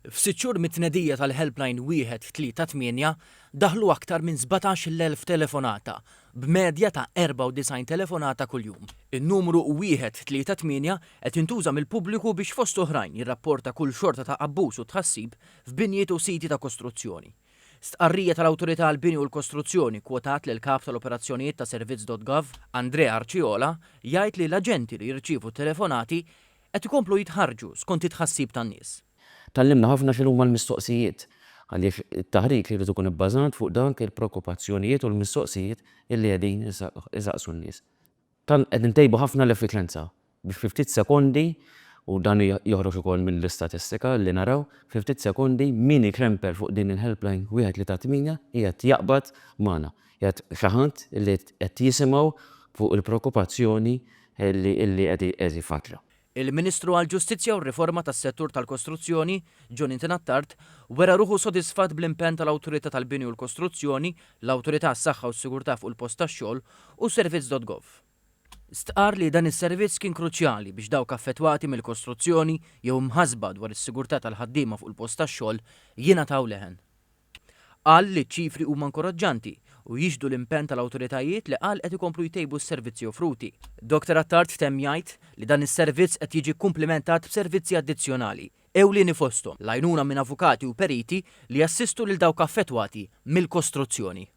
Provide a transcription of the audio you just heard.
F'sitt xhur mit-tnedija tal-helpline 138 daħlu aktar minn 17,000 telefonata, b'medja ta' 94 telefonata kuljum. In-numru 138 qed jintuża mill-pubbliku biex fost oħrajn jirrapporta kull xorta ta' abbuż u tħassib f'binjiet u siti ta' kostruzzjoni. Stqarrija tal-Awtorità għall-Bini u l-Kostruzzjoni kkwotat lill-Kap tal-Operazzjonijiet ta' Servizz.gov, Andrea Arciola, jgħid li l-aġenti li jirċievu t-telefonati qed ikomplu jitħarrġu skont it-tħassib tan-nies. Tgħallimna ħafna x'inhuma l-mistoqsijiet, għaliex it-taħriġ irid ikun ibbażat fuq dak il-preokkupazzjonijiet u l-mistoqsijiet illi qegħdin isaqsu n-nies. Tant qed intejbu ħafna l-effiċenza biex fi ftit sekondi, u dan joħroġ ukoll mill-istatistika li naraw, fi ftit sekondi min iċempel fuq din il-helpline 138 qiegħed jaqbad magħna, qiegħed xi ħadd li qed jisimgħu fuq il-preokkupazzjoni li qed jiffaċċja. Il-Ministru għall-Ġustizzja u r-Riforma tas-Settur tal-Kostruzzjoni, Jonathan Attard, wera ruħu sodisfatt bl-impenn tal-Awtorità tal-Bini u l-Kostruzzjoni, l-Awtorità għas-Saħħa u s-Sigurtà fuq il-Post tax-Xogħol u Servizz.gov. Stqarr li dan is-servizz kien kruċjali biex dawk affettwati mill-kostruzzjoni jew imħassba dwar is-sigurtà tal-ħaddiema fuq il-post tax-xogħol jingħataw leħen. Qal li ċ-ċifri huma inkoraġġanti u jixhdu l-impenn tal-awtoritajiet li qal qed ikomplu jtejbu s-servizzi offruti. Dottor Attard temm jgħid li dan is-servizz qed jiġi kkumplimentat b'servizzi addizzjonali, ewlieni fosthom l-għajnuna minn avukati u periti li jassistu lil dawk affettwati mill-kostruzzjoni.